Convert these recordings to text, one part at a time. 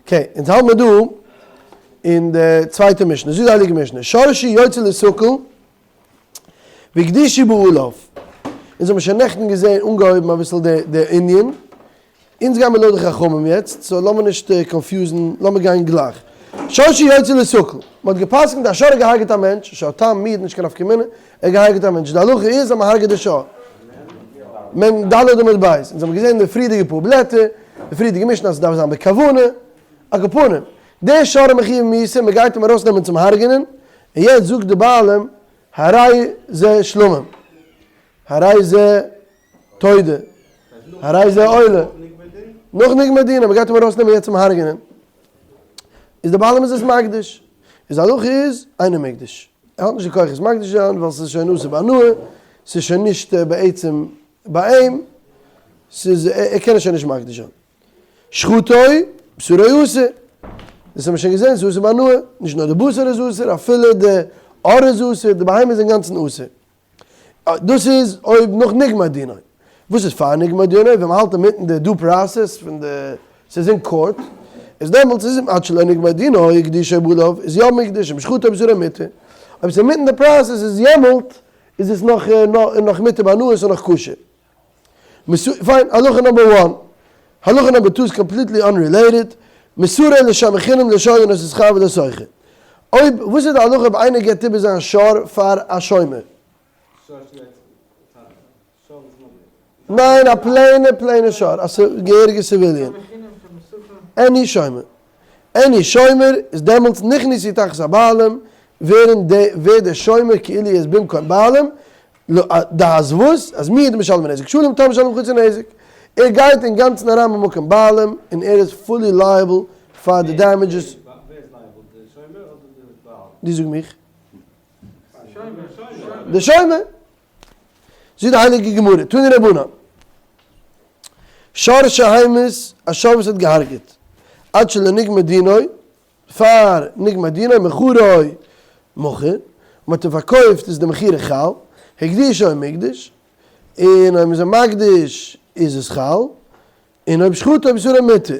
Okay, אונז האלט מיר דא אין די צווייטע משנה, זאגט די הייליגע משנה, שור שיוצא ליסקל והקדישו בעליו. אונז האבן שוין נעכטן געזען אנגעהויבן אביסל די די ענין, אונז גיימיר לויט די חכמים יעצט, so לאמיר נישט confuse ן, לאמיר גיין גלייך. שור שיוצא ליסקל, מען האט גע'פסק'נט א שור האט געהארגעט א מענטש, שור תם מועד נישט קיין נפקא מינה, ער האט געהארגעט א מענטש, די הלכה איז אז מען הארגעט די שור. מ ד עמוד ב', אונז האבן געזען די פריערדיגע פאר בלעטער, די פריערדיגע משנה אז ס'דארף זיין בכוונה, על כל פנים, דער שור איז מחויב מיתה, מען גייט אים ארויסנעמען צום הרג'נען, און יעצט זאגט די בעלים הרי זה שלמים, הרי זה תודה, הרי זה עולה, נאך נגמר דינא, מען גייט אים ארויסנעמען יעצט צום הרג'נען, איז די בעלים איז עס מקדיש, איז הלכה איז אינו מקדיש, ער האט נישט די כח עס מקדיש זיין ווייל ס'איז שוין אסור בהנאה, ס'איז שוין נישט בעצם ביי אים, ס'איז ער קען עס שוין נישט מקדיש זיין. שחטו, בשרו אסור. דאס האבן מיר שוין געזען, ס'איז אסור בהנאה, נישט נאר די בשר איז אסור, אפילו די עור איז אסור, די בהמה איז אינגאנצן אסור. דאס איז אויב נאך נגמר דינו. וואס איז פאר נגמר דינו? ווען מ'האלט אינמיטן די due process פון די, ס'איז אין court, איז דעמאלטס איז עד שלא נגמר דינו, הקדישו בעליו, איז יא מוקדש, אם שחטו בשרו מותר. אויב ס'איז אינמיטן די process איז יעמאלט איז עס נאך נאך מותר בהנאה, ס'איז נאך כשר. פיין, הלכה number one. הלכה number two איז completely unrelated, מסרו לשומר חינם לשור אינו שכר ולא שוכר. אויב, וואס איז די הלכה אויב איינער געבט איבער זיין שור פאר א שומר? ניין, א plain ע plain ע שור, א געהעריגע civilian. Any שומר. Any שומר איז דעמאלטס נכנסו תחת הבעלים, ווערן די, ווערט דער שומר כאילו ער איז במקום בעלים, דאס וואס? אז מועד משלם נזק שלם תם משלם חצי נזק. ער גייט אינגאנצן אריין במקום בעלים און ער איז fully liable פאר די damages. ווער איז liable? די שומר אדער די בעל? דו זאג מיך. די שומר. זאגט די הייליגע גמרא, תנו רבנן, שור שהמית, א שור וואס האט געהארגעט, עד שלא נגמר דינו, פאר נגמר דינו מכרו מכור, מען האט אים פארקויפט איז די מכירה חל, הקדישו מוקדש, און אויב מען איז אים מקדיש איז עס חל, און אויב שחטו בשרו מותר.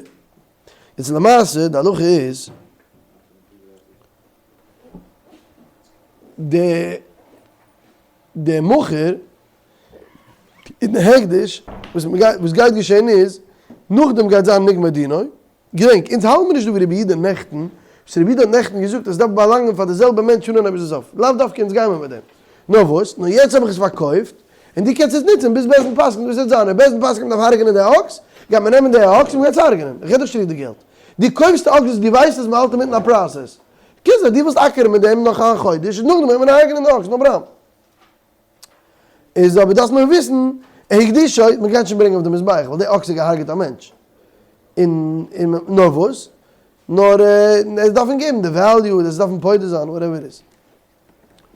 יעצט למעשה די הלכה איז, די די מכור און די הקדש וואס וואס גייט געשען איז, נאכדעם גייט זיין נגמר דינו, געדענק, אונז האלט מיר נישט דא ווי רבי יהודה נעכטן, וואס רבי יהודה האט נעכטן געזאגט אז עס דארף באלאנגען פאר די זעלבע מענטש פון אנהייב ביז סוף, לאו דווקא אונז גיימער מיט דעם. נאר וואס, נאר יעצט האב איך עס פארקויפט, און דו קענסט עס נוצן ביז בית דין פסק'נט וואס עס וועט זיין, אויב בית דין פסק'נט מ'דארף הרג'נען די אקס, גייט מען נעמען די אקס און מ'גייט עס הרג'נען, איך געב דיך צוריק די געלט. דו קויפסט די אקס וואס דו ווייסט אז מ'האלט אינמיטן א process. קיצור, דו ווילסט אקערן מיט דעם נאך א חודש, און נאכדעם וועט מען הרג'נען די אקס, no problem. איז אבער דארף מען וויסן, הקדישו, מען גייט נישט ברענגען אויף די מזבח, ווייל די אקס האט געהארגעט א מענטש. און און נאר וואס? נאר עס דארף אים געבן די value, עס דארף אים פודה זיין, whatever it is.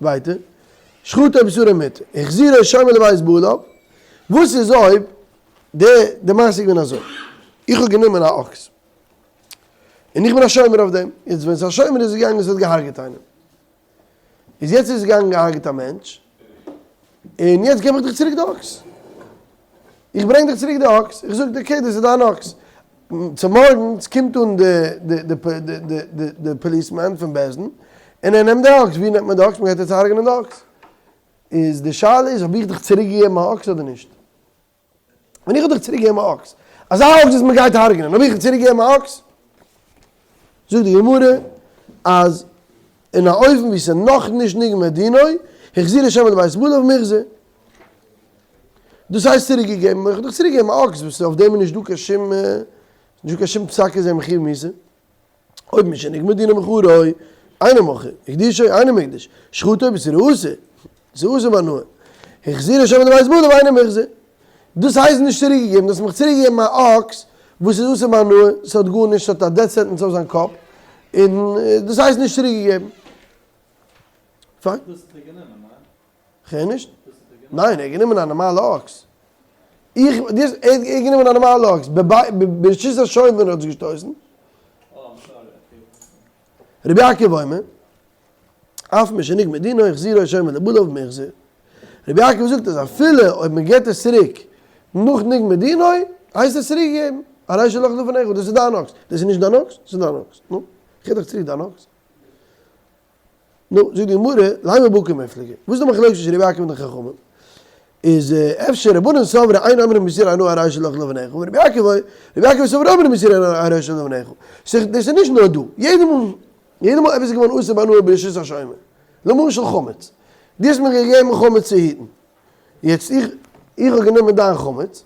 ווייטער, שחטו בשרו מותר, החזירו שומר לבית בעליו, וואס איז אויב די די מעשה איז געווען אזוי, איך האב גענומען א אקס, און איך בין א שומר אויף דעם, יעצט ווען ס'איז א שומר איז עס געגאנגען עס האט געהארגעט איינעם, איז יעצט איז עס געגאנגען געהארגעט א מענטש, און יעצט געב איך דיך צוריק די אקס. איך ברענג דיך צוריק די אקס, איך זאג דיר okay דאס איז דיין אקס. צומארגנס קומט אן די policeman פון בית דין, און ער נעמט די אקס, ווי נעמט מען די אקס? מען גייט יעצט הרג'נען די אקס. איז די שאלה איז האב איך דיך צוריק געגעבן א אקס אדער נישט? ווען איך האב דיך צוריק געגעבן א אקס, אזא אקס וואס מען גייט הרג'נען, האב איך דיך צוריק געגעבן א אקס? זאגט די גמרא אז אין א אופן ווי ס'איז נאך נישט נגמר דינו, החזירו שומר לבית בעליו מוחזר. דאס הייסט צוריק געגעבן, איך האב דיך צוריק געגעבן א אקס וואס אויף דעם איז נישט דא קיין שום, נישט דא קיין שום פסק איז ער מחויב מיתה. אויב משנגמר דינו מכרו, אינו מכור, הקדישו אינו מוקדש, שחטו בשרו אסור, ס'איז אסור בהנאה, החזירו שומר לבית בעליו אינו מוחזר. דאס הייסט נישט צוריק געגעבן, דו האסט מיך צוריק געגעבן א אקס וואס איז אסור בהנאה, ס'האט גארנישט, ס'האט א death sentence אויף זיין קאפ, און דאס הייסט נישט צוריק געגעבן. פיין. דאס האט ער גענומען, ניין? כ'הער נישט. ניין, ער האט גענומען א נארמאלע אקס. איך, דו האסט, ער האט גענומען א נארמאלע אקס. ברשות השומר האט עס געשטויסן. רבי יעקב אומר, אף משנגמר דינו החזירו שומר לבעליו מוחזר. רבי יעקב זאגט אז אפילו אויב מען געבט עס צוריק נאך נגמר דינו, הייסט עס צוריק געגעבן. הרי שלך לפניך, דאס איז דיין אקס, דאס איז נישט דיין אקס, דאס איז דיין אקס, נו, איך געב דיך צוריק דיין אקס. נו, זאגט די גמרא, לימא בהא קמיפלגי, וואס איז די מחלוקת צווישן רבי יעקב און די חכמים? איז אפשר רבנן סברי אין אומרים באיסורי הנאה הרי שלך לפניך, און רבי יעקב רבי יעקב סבר אומרים באיסורי הנאה הרי שלך לפניך. דאס איז נישט נאר דא, יעדע מאל יעדע מאל עפעס איז געווארן אסור בהנאה ברשות השומר, למשל חמץ, דו האסט מיר געגעבן חמץ צו היטן, יעצט איך איך האב גענומען דיין חמץ,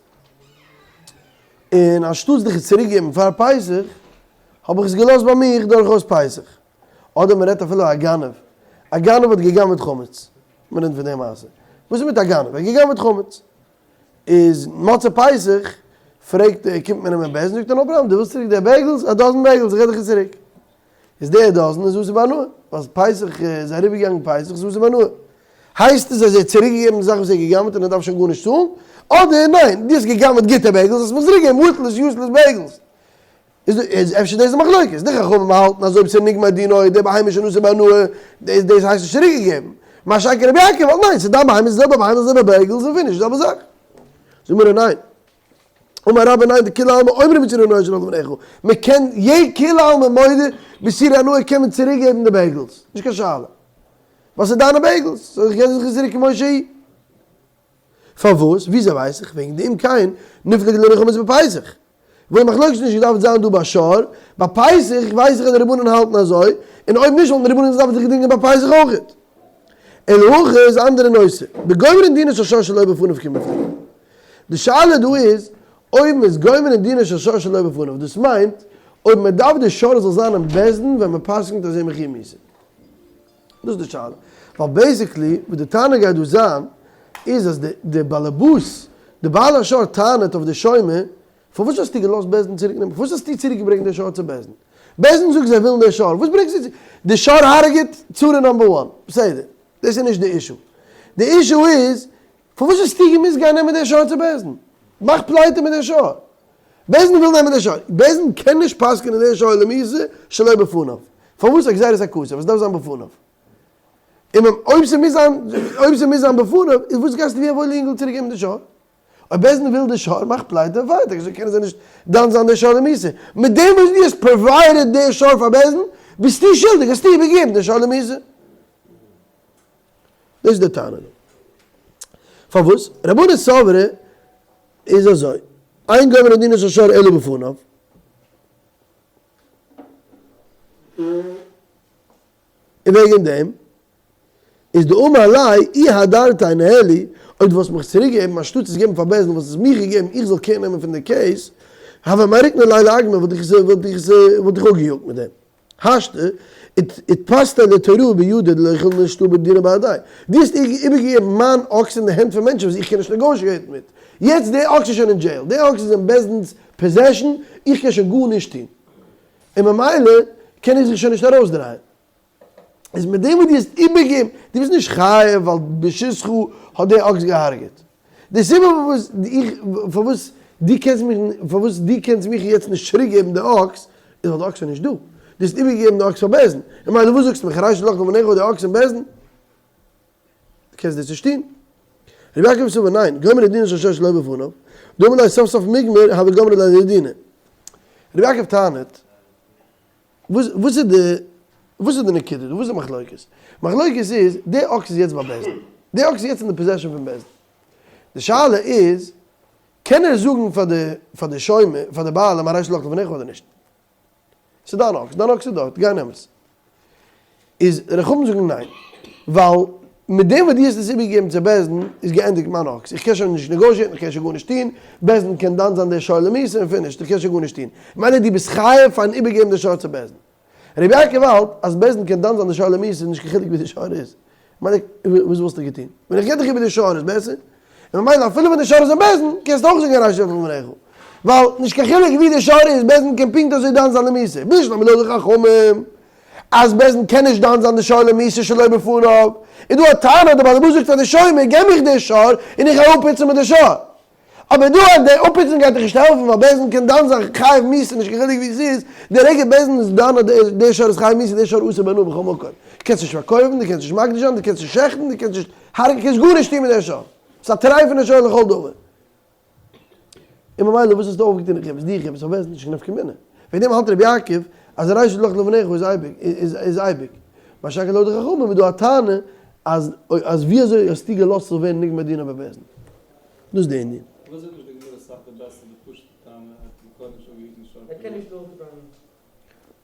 און אנשטאטס דיך עס צוריק געבן פאר פסח, האב איך עס געלאזט ביי מיך דורכאויס פסח. אדער מען רעדט אפילו א גנב, א גנב האט גע'גנב'עט חמץ, מען רעדט פון די מעשה, וואס איז מיט א גנב, ער האט גע'גנב'עט חמץ, איז מוצאי פסח פרעגט ער, קומט מען אים אין בית דין, זאגט ער no problem, דו ווילסט צוריק די bagels, א דאזען bagels, איך געב דיך עס צוריק. איז די דאזען איז אסור בהנאה, ווייל פסח איז אריבערגעגאנגען פסח איז אסור בהנאה. הייסט עס אז ער האט צוריקגעגעבן די זאך וואס ער האט גע'גנב'עט און ער דארף שוין גארנישט צאלן, אדער ניין, דו האסט גע'גנב'עט גוטע bagels, האסט מיר צוריקגעגעבן worthless useless bagels. איז אפשר דאס די מחלוקת? די חכמים האלטן אז אויב ס'איז נגמר דינו איז די בהמה שוין אסור בהנאה, דאס דאס הייסט נישט צוריקגעגעבן. מה שאין כן רבי יעקב האלט ניין, ס'איז דיין בהמה, ס'איז די זעלבע בהמה, די זעלבע bagels און finish, די זעלבע זאך. זאגט מיר ניין. אמר רבה ניין דכולי עלמא אומרים באיסורי הנאה שלך לפניך, מען קען יעדע כולי עלמא מודה באיסורי הנאה קען מען צוריקגעבן די bagels, נישט קיין שאלה. ווייל ס'איז דיינע bagels, so איך געב זיך עס צוריק כמו שהיא. פארוואס? וויאזוי ווייס איך? וועגן דאם כן נפלוג לענין חמץ בפסח. וואלט די מחלוקת נישט געדארפט זיין דא ביי שור, ביי פסח ווייס איך אז די רבנן האלטן אזוי, און אויב נישט וואלטן די רבנן געדארפט זיך דינגען ביי פסח אויכעט. אלא הכא איז אנדערע נושא, בגומרין דינו של שור שלא בפניו קמיפלגי. די שאלה דא איז אויב מען איז גומרין דינו של שור שלא בפניו, דאס מיינט אויב מען דארף די שור זאל זיין אין בית דין ווען מען פסק'נט אז ער מחויב מיתה. דאס איז די שאלה. ווייל basically וואס די טענה גייט דא זיין איז אז די באלעבאס, די בעל השור טענה'ט אויף די שומר, פארוואס האסטו געלאזט בית דין צוריק נעמען? פארוואס האסטו צוריק געברענגט די שור צו בית דין? בית דין זאגט זיי ווילן די שור, וואס ברענגסטו צו? די שור הרג'ט צרה number one, בסדר, דאס איז נישט די issue. די issue איז, פארוואס האסטו געמוזט גיין נעמען די שור צו בית דין? מאך פליטה מיט די שור. בית דין וויל נעמען די שור. בית דין קען נישט פסק'נען די שור למיתה שלא בפניו. פארוואס א גזירת הכתוב? עס דארף זיין בפניו. און אויב ס'מוז זיין, אויב ס'מוז זיין בפניו, איז וואס גייסטו ווי א וואוילע אינגל צוריק געבן די שור? אויב בית דין וויל די שור, מאך פליטה און פארטיג, אזוי קענען זיי נישט דן זיין די שור למיתה. מיט דעם וואס דו האסט provided די שור פאר בית דין, ביסטו שולדיג, האסטו איבערגעגעבן די שור למיתה. דאס איז די טענה דא. פארוואס? רבנן סברי איז אזוי, אין גומרין דינו של שור אלא בפניו. און וועגן דעם איז דאמר ליה אי הדרתיה ניהלי, אויב דו וואלסט מיך צוריק געגעבן אנשטאט עס געבן פאר בית דין וואלסט עס מיך געגעבן איך זאל care נעמען פון די case, הוה מעריקנא ליה לאגמא וואלט איך עס וואלט איך עס וואלט איך אפגעיאגט מיט דעם. השתא איתפסתיה לתוראי בידא דלא יכילנא לאשתעויי בדינא בהדיה. דו האסט איבערגעגעבן מיין אקס אין די הענט פון מענטשן וואס איך קען נישט negotiate ן מיט. יעצט די אקס איז שוין אין jail, די אקס איז אין בית דין'ס possession, איך קען שוין גארנישט טון. און ממילא קען איך זיך שוין נישט ארויסדרייען. איז מיט דעם וואס דו האסט איבערגעגעבן, דו ביסט נישט חייב ווייל ברשותך האט דער אקס געהארגעט. די סיבה פארוואס איך, פארוואס דו קענסט מיך, פארוואס דו קענסט מיך יעצט נישט צוריק געבן די אקס, איז ווייל די אקס איז נישט דא. דו האסט איבערגעגעבן די אקס פאר בית דין. ממילא וואס זאגסטו מיך, הרי שלך לפניך די אקס אין בית דין? דו קענסט דאס נישט טון. רבי יעקב סבר ניין, גומרין דינו של שור שלא בפניו, דאמר ליה סוף סוף מיגמר הוה גמרי ליה לדינא. רבי יעקב טענה'ט, וואס וואס איז די וואס איז די נקודה דא? וואס איז די מחלוקת? מחלוקת איז, די אקס איז יעצט ביי בית דין. די אקס איז יעצט אין די possession פון בית דין. די שאלה איז, קען ער זאגן פאר די פאר די שומר, פאר די בעלים הרי שלך לפניך אדער נישט? ס'איז דיין אקס, דיין אקס איז דארט, גיי נעם עס. איז די חכמים זאגן ניין, ווייל מיט דעם וואס דו האסט עס איבערגעגעבן צו בית דין איז געענדיגט מיין אקס, איך קען שוין נישט negotiate ן, איך קען שוין גארנישט טון, בית דין קען דן זיין די שור למיתה און finished, איך קען שוין גארנישט טון. ממילא דו ביסט חייב פארן איבערגעבן די שור צו בית דין. רבי יעקב האלט אז בית דין קען דן זיין די שור למיתה איז נישט קיין חילוק ווי די שור איז. ממילא וואס וואלסטו געטון? ווען איך געב דיך איבער די שור איז בעסער? און ממילא אפילו ווען די שור איז אין בית דין קענסטו אויך זאגן הרי שלך לפניך. ווייל נישט קיין חילוק ווי די שור איז, בית דין קען פונקט אזוי דן זיין למיתה. בשלמא לויט די חכמים אז בית דין קען נישט דן זיין די שור למיתה שלא בפניו, איז דא א טענה, די בעל הבית זאגט פאר די שומר געב מיך די שור און איך גיי אפפוצן מיט די שור. אבער דא אז די אפפוצן גייט דיך נישט העלפן ווייל בית דין קען דן זיין חייב מיתה נישט קיין חילוק ווי עס איז, די רגע בית דין איז דן אז די שור איז חייב מיתה די שור אסור בהנאה בכל מקום. דו קענסט נישט פארקויפן, דו קענסט נישט מקדיש זיין, דו קענסט נישט שעכטן, דו קענסט נישט הרג'ן, דו קענסט גארנישט טון מיט די שור. ס'איז א טרייפענע שור לכל דבר. און ממילא וואס האסטו אויפגעטון איך געב עס דיר איך געב עס פאר בית דין נישט קיין נפקא מינה. וועגן דעם האלט רבי יעקב אז הרישא הילך לפניך איז אייביג איז אייביג. מה שאין כן לויט די חכמים איז דא א טענה אז אז ווי אזוי האסטו געלאזט ס'זאל ווערן נגמר דינא בבית דין. דאס איז די ענין. פארוואס זאגט נישט די גמרא סאך די בעסער די פשוטע טענה אז מ'קען נישט אפגעהיטן שור ער קען נישט אויסדרייען.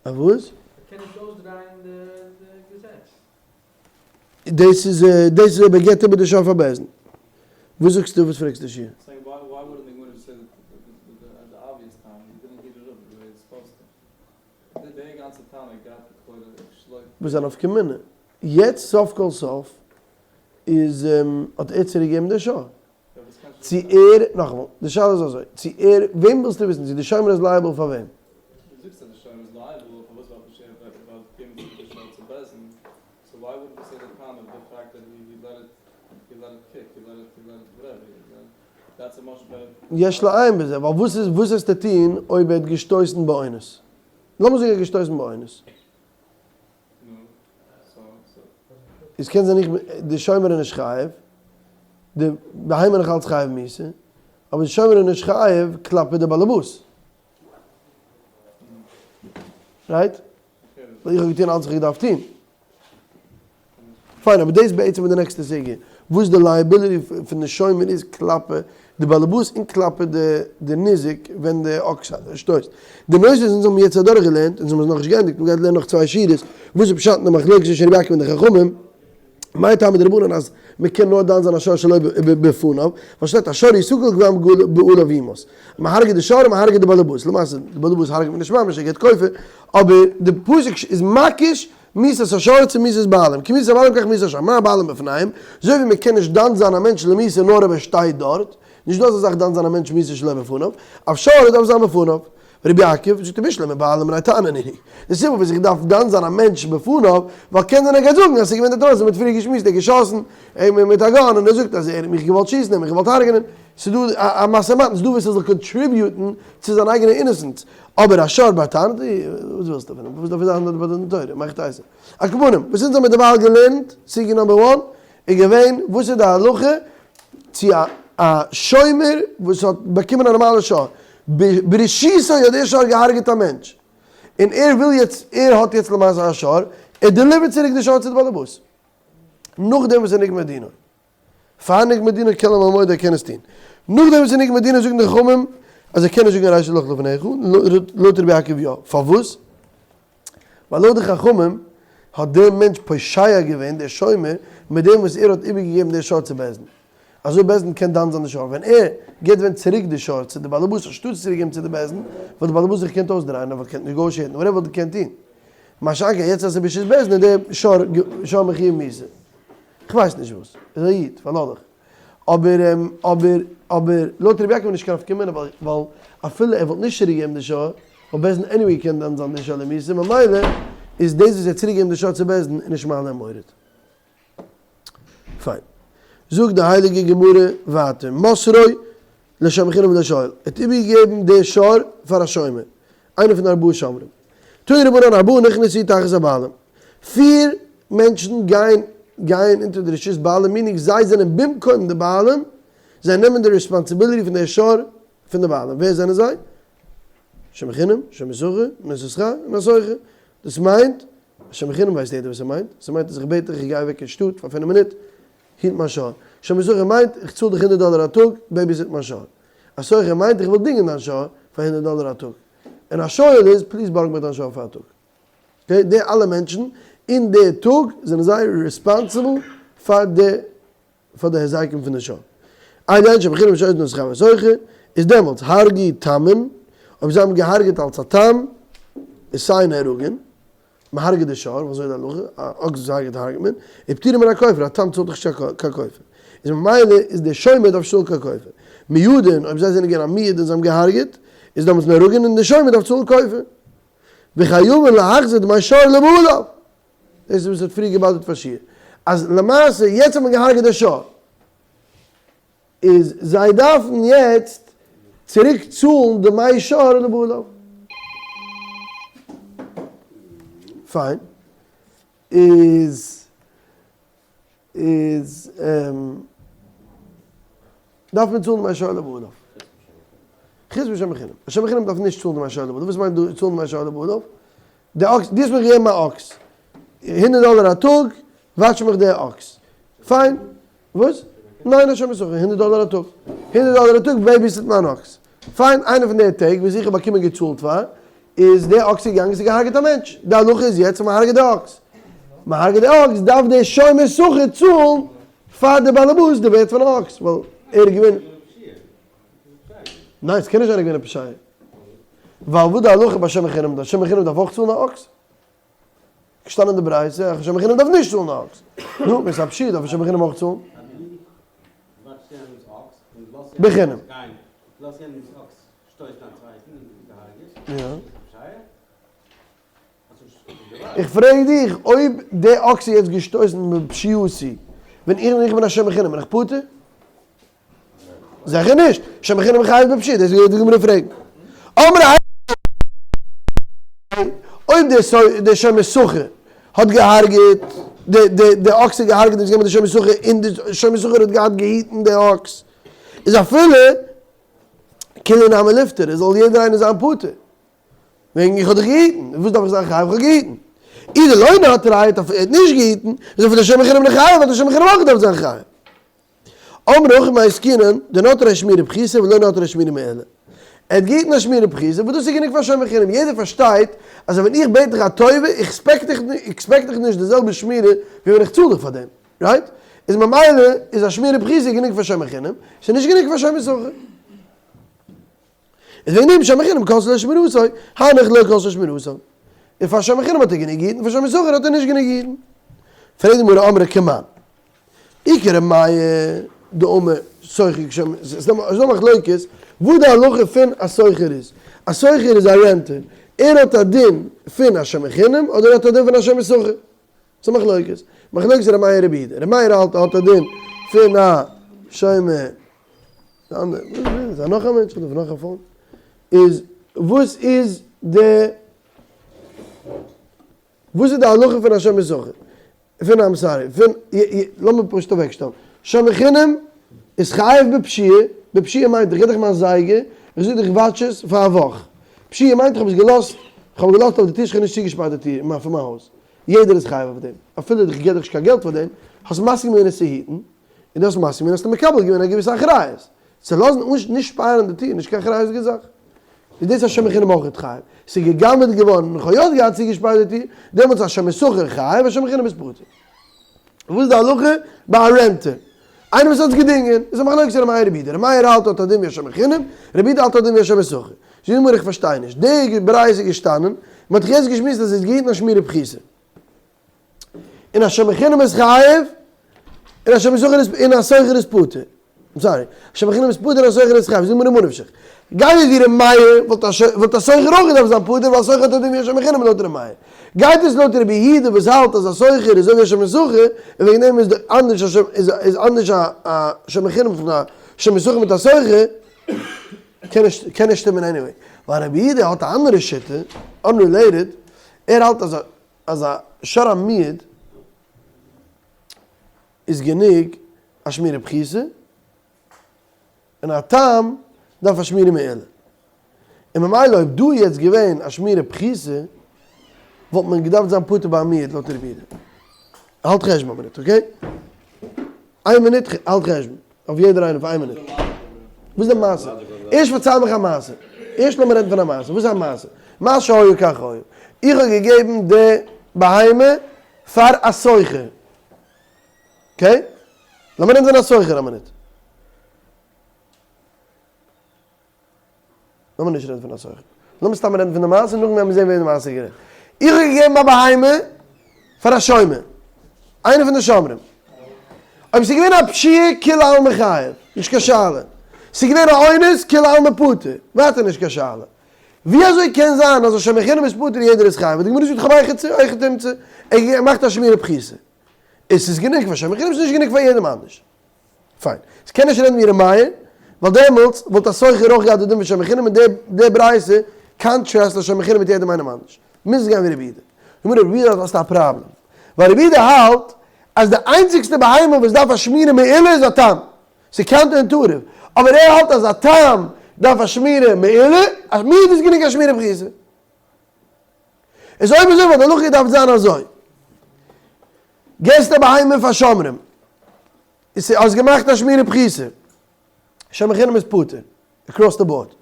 א וואס? ער קען נישט אויסדרייען די געזעץ. דאס איז דאס איז אויב ער געבט איבער די שור פאר בית דין. וואס זאגסטו וואס פרעגסטו שי'? וואס איז א נפקא מינה? יעצט סוף כל סוף איז האט ער צוריק געגעבן די שור. צו ער, נאכאמאל, די שאלה איז אזוי, צו ער, וועם ווילסטו וויסן, צו די שומר איז liable פאר וועם? דו זאגסט אז די שומר איז liable, פארוואס וואלט נישט ער וואלט געבן צוריק די שור צו בית דין, so why wouldn't you say די טענה אויף די fact that he let it he let it kick he let it he let it whatever that's a much better. יש לעיין בזה, ווייל וואס איז וואס וועסטו טון אויב ער האט געשטויסן באונס? לאמיר זאגן ער האט געשטויסן באונס. איז קען זיין איך בין די שומר איז נישט חייב, די בהמה איז נאך אלץ חייב מיתה, אבער די שומר איז נישט חייב כלפי די באלעבאס. Right? ווייל איך האב געטון אלץ וואס איך געדארפט טון. פיין, אבער דאס בעצם איז די נעקסטע סוגיא, וואס די liability פון די שומר איז כלפי די באלעבאס און כלפי די ניזק ווען די אקס שטויסט. די נושא וואס אונז האבן יעצט אדורך געלערנט, אונז האבן עס נאכנישט געענדיגט, מ'גייט לערנען נאך צוויי שורות, וואס איז פשט אין די מחלוקת צווישן רבי יעקב און די חכמים, מאי טעמא דרבנן אז מ'קען נאר דן זיין א שור שלא בפניו, ווייל שטייט השור יסקל כבר בעליו יומת, מ'הרג'עט די שור און מ'הרג'עט די באלעבאס, למעשה די באלעבאס הרג'עט מען נישט ממש ער געט כופר, אבער די פסוק איז מקיש מיתת השור צו מיתת בעלים, כמיתת הבעלים כך מיתת השור, מה הבעלים בפניהם, אזוי ווי מען קען נישט דן זיין א מענטש למיתה נאר אויב ער שטייט דארט, נישט דא אזא זאך דן זיין א מענטש מיתה שלא בפניו, אף שור דארף זיין בפניו. רבי יעקב, זאגט ער בשלמא בעלים מפני תנא נינהו, די סיבה וואס איך דארף דן זיין א מענטש בפניו, ווייל קען זיין ער גייט זאגן אז ס'איז געווען די טעות, מ'האט פריער געשמועסט ער האט געשאסן מיט א gun און ער זאגט אז ער האט מיך געוואלט שיסן, ער האט מיך געוואלט הרג'נען, ס'איז דא א משא ומתן, ס'איז דא וואס ער זאל contribute ן צו זיין אייגענע innocence, אבער א שור בר תנא, וואס ווילסטו פון אים? וואס דארף ער זיין דארט ביי דין תורה? מאכט טייסע. על כל פנים, וואס אונז האמיר דערווייל געלערנט, סוגיא number one, איז געווען, וואס איז די הלכה צו א א שומר וואס האט באקומען א נארמאלע שור, ברשותו האט דער שור געהארגעט א מענטש, און ער וויל יעצט, ער האט יעצט למעשה א שור, ער deliver ט צוריק די שור צו די בעלעבאס, נאכדעם וואס ער נגמר דינו. פאר נגמר דינו קען מען מודה ער קען עס טון. נאכדעם וואס איז נגמר דינו זאגן די חכמים אז ער קען נישט זאגן הרישא לך לפניך, לויט רבי יעקב יא. פארוואס? ווייל לויט די חכמים האט דער מענטש פושע געווען, דער שומר, מיט דעם וואס ער האט איבערגעגעבן דער שור צו בית דין. אזוי בית דין קען דן זיין די שור. ווען ער גיבט ווען צוריק די שור צו די בעלעבאס אנשטאט עס צוריקגעבן צו די בית דין, וואלט די בעלעבאס זיך געקענט אויסדרייען, ער וואלט געקענט negotiate ן, וואטעווער וואלט געקענט טון. מה שאין כן יעצט אז עס איז ברשות בית דין איז דער שור שור מחויב מיתה. כ'ווייס נישט וואס, איז א איד, פארלאז דיך. אבער אבער אבער לויט רבי יעקב איז נישט קיין נפקא מינה ווייל ווייל אפילו ער וואלט נישט צוריק געגעבן די שור וואלט בית דין anyway געקענט דן זיין די שור למיתה ממילא איז דאס וואס ער האט צוריק געגעבן די שור צו בית דין איז נישט מעלה ומוריד. פיין. זאגט די הייליגע גמרא ווייטער מסרו לשומר חינם ולשואל, ער האט איבערגעגעבן די שור פאר א שומר, איינער פון די ארבעה שומרים. תנו רבנן ארבעה נכנסו תחת הבעלים, פיר מענטשן גייען גייען אונטער די רשות בעלים meaning זיי זענען במקום די בעלים, זיי נעמען די responsibility פון די שור פון די בעלים, ווער זענען זיי? שומר חינם, שומר שכר, נושא שכר, און א שוכר. דאס מיינט, שומר חינם ווייסט יעדער וואס ס'מיינט, ס'מיינט אז איך בעט דיך איך גיי אוועק אין שטאט פאר פינף מינוט, היט מיין שור. שומר שכר מיינט איך צאל דיך הונדערט דאלער א טאג, babysit מיין שור. א שוכר מיינט איך וויל דינגען דיין שור פאר הונדערט דאלער א טאג. און א שואל איז please בארג מיך דיין שור פאר א טאג. Okay, די אלע מענטשן אין די טאג זענען זיי responsible פאר די פאר די היזקים פון די שור. אלו הן שומר חינם שואל נושא שכר ושוכר, איז דעמאלטס הרגו תמין, אויב זיי האבן געהארגעט אלס א תם, איז סיי נהרגין, מען הרג'ט די שור, וואס אזוי איז די הלכה, א אקס וואס הרג'ט הרג'ט מען, ופטורין מן הכופר, א תם צאלט דאך נישט קיין כופר, איז ממילא איז דער שומר דארף צאלן קיין כופר, מועדין, אויב זיי זענען געווען א מועד און זיי האבן געהרג'ט, איז דעמאלטס נהרגין און דער שומר דארף צאלן כופר. וחייבין להחזיר דמי שור לבעליו. דאס איז וואס האט פריער געבאדערט פאר שיעור, אז למעשה יעצט האט מען געהרג'ט די שור, איז זיי דארפן יעצט צוריק צאלן דמי שור לבעליו. פיין. איז איז דארף מען צאלן דמי שור לבעליו. חוץ משומר חינם. א שומר חינם דארף נישט צאלן דמי שור לבעליו. וואס מיינט צאלן דמי שור לבעליו? די אקס, דו האסט מיר געגעבן א אקס. הונדערט דאלער א טאג, וואטש מיך די אקס. פיין. וואס? ניין א שומר שכר, הונדערט דאלער א טאג. הונדערט דאלער א טאג babysit מיין אקס. פיין, איינע פון די טעג וואס איך האב באקומען געצאלט פאר, איז די אקס געגאנגען ס'איז געהארגעט א מענטש. די הלכה איז יעצט אז מ'הארגעט די אקס. מ'הארגעט די אקס דארף די שומר שכר צאלן פאר די באלעבאס די ווערט פון אקס, ווייל ער איז געווען. ניין ס'קען נישט זיין ער איז געווען א פושע. ווייל וואס די הלכה ביי שומר חינם, די שומר חינם דארף אויך צאלן א אקס? געשטאנען אין די ברייתא אז שומר חינם דארף נישט צאלן א אקס. נו, ווען ס'איז א פשיעה דארף שומר חינם אויך צאלן. בחינם. איך פרעג דיך, אויב די אקס איז יעצט געשטויסן בפשיעותי, ווען איך בין א שומר חינם בין איך פטור? זיכער נישט! שומר חינם חייב בפשיעה, דאס גייט די גמרא פרעגן. אמרי אויב דער שומר שכר האט געהארגעט, די אקס איז געהארגעט איז געווען די שומר שכר און די שומר שכר האט געהאט געהיטן די אקס, איז אפילו כולהו נמי ליפטרו, זאל יעדער איינער זיין פטור. וועגן איך האב דיך געהיטן, וואס דארף איך זיין חייב, איך האב געהיטן. אי דלא נטריה, ער האט נישט געהיטן, איז אפילו שומר חינם ליחייב, האט דער שומר חינם אויך געדארפט זיין חייב. אמרי הכא במאי עסקינן, דנטריה שמירה פחותה ולא נטריה שמירה מעולה. ער האט געהיטן א שמירה פחותה, וואס דאס איז גענוג פאר שומר חינם, יעדער פארשטייט אז ווען איך בעט דיך א טובה, איך expect דיך נישט די זעלבע שמירה ווי ווען איך צאל דיך פאר דעם, right? איז ממילא איז א שמירה פחותה גענוג פאר שומר חינם, ס'איז נישט גענוג פאר שומר שכר. איז וועגן דעם שומר חינם כלתה לו שמירתו, הנך לא כלתה לו שמירתו. און פאר שומר חינם האט ער גענוג געהיטן, פאר שומר שכר האט ער נישט גענוג געהיטן. פרעגט די גמרא אמרי כמאן. אי כר' מאיר דאמר שוכר כשומר, ס'איז דא מחלוקת וואס די הלכה פון א שוכר איז. א שוכר איז א renter, ער האט א דין פון א שומר חינם אדער ער האט א דין פון א שומר שכר? ס'איז מחלוקת. מחלוקת ר' מאיר רבי יהודה. ר' מאיר האלט ער האט א דין פון א שומר די אנדערע, וואס איז נאך א מענטש אדער נאך א phone? איז וואס איז די וואס איז די הלכה פון א שומר שכר? פון I'm sorry, פון לאמיר פשוט אוועקשטעלן, שומר חינם איז חייב בפשיעה, בפשיעה מיינט איך גיב דיך מיין זייגער, איך זאג דיך watch עס פאר א וואך, פשיעה מיינט איך האב עס געלאזט, איך האב געלאזט אויף די טיש, איך האב נישט צוגעשפארט די טיר פון מיין הויז, יעדער איז חייב אויף דעם, אפילו איך גיב דיך נישט קיין געלט פאר דעם, האסט מסכים געווען עס צו היטן, און דו האסט מסכים געווען האסטו מקבל געווען א געוויסע אחריות, צו לאזן אן נישט שפארן די טיר נישט קיין אחריות'דיגע זאך. איז דאס א שומר חינם אויך חייב? ס'איז גע'גנב'עט געווארן און כ'האב יא געהאט צוגעשפארט די טיר, דעמאלטס א שומר שכר חייב, א שומר חינם איז פטור. וואס איז די הלכה ביי א renter? איינער וואס האט עס געדינגען, איז א מחלוקת ר' מאיר רבי יהודה, ר' מאיר האלט האט א דין ווי א שומר חינם, רבי יהודה האלט א דין ווי א שומר שכר. זאגט די גמרא איך פארשטיי נישט, די ברייתא איז געשטאנען, מ'האט דאך יעצט געשמועסט אז עס איז געהיטן א שמירה פחותה. און א שומר חינם איז חייב, און א שומר שכר איז, און א שוכר איז פטור. I'm sorry, א שומר חינם איז פטור און א שוכר איז חייב, זאג מיר ממה נפשך. גייט עס ווי ר' מאיר, וואלט א וואלט א שוכר אויך געדארפט זיין פטור, ווייל א שוכר האט א דין ווי א שומר חינם לויט ר' מאיר. גייט עס לויט רבי יהודה וואס האלט אז א שוכר איז אזוי ווי א שומר שכר, און וועגן דעם איז די אנדערש א שומר איז איז אנדערש א א שומר חינם פון א שומר שכר מיט א שוכר, קען נישט קען נישט שטימען anyway. ווייל רבי יהודה האט א אנדערע שיטה, unrelated, ער האלט אז א אז א שור המועד איז גענוג א שמירה פחותה, און א תם דארף א שמירה מעולה. און ממילא אויב דא איז יעצט געווען א שמירה פחותה, וואלט מען געדארפט זיין פטור ביי א מועד לויט רבי יהודה. האלט חשבון א מינוט, okay? איין מינוט, האלט חשבון. אויף יעדער איינער פאר איין מינוט. וואס איז די מעשה? ערשט פארצייל מיך א מעשה. ערשט לאמיר רעדן פון א מעשה. וואס איז א מעשה? מה שהיה כך היה. איך האב געגעבן די בהמה פאר א שוכר. Okay? לאמיר רעדן פון א שוכר א מינוט. לאמיר נישט רעדן פון א שוכר. לאמיר סתם רעדן פון די מעשה, נאכדעם וועלן מיר זען ווער די מעשה איז גערעכט. איך האב געגעבן א בהמה פאר א שומר. איינער פון די שומרים. אויב ס'איז געווען א פשיעה כולי עלמא חייב. נישט קיין שאלה. ס'איז געווען א אונס כולי עלמא פטור. ווייטער נישט קיין שאלה. ווי אזוי קען זיין אז א שומר חינם איז פטור און יעדער איז חייב? די גמרא זאגט כ'האב היכי תמצא, ער מאכט א שמירה פחותה. און ס'איז גענוג פאר שומר חינם, ס'איז נישט גענוג פאר יעדעם אנדערש. פיין. ס'קען נישט רעדן ווי ר' מאיר, ווייל דעמאלטס וואלט א שוכר אויך געהאט די דין פון שומר חינם און די ברייתא contrast א שומר חינם מיט יעדעם איינעם אנדערש. מוז עס גיין ווי רבי יהודה. גמרא רבי יהודה האסטו א פראבלעם. ווייל רבי יהודה האלט אז די איינציגסטע בהמה וואס דארף א שמירה מעולה איז א תם. ס'איז counter intuitive. אבער ער האלט אז א תם דארף א שמירה מעולה, א מועד איז גענוג א שמירה פחותה. איז אויב אזוי וואלט די הלכה געדארפט זיין אזוי, געסט א בהמה פאר שומרים, האסט געמאכט א שמירה פחותה, שומר חינם איז פטור, across the board.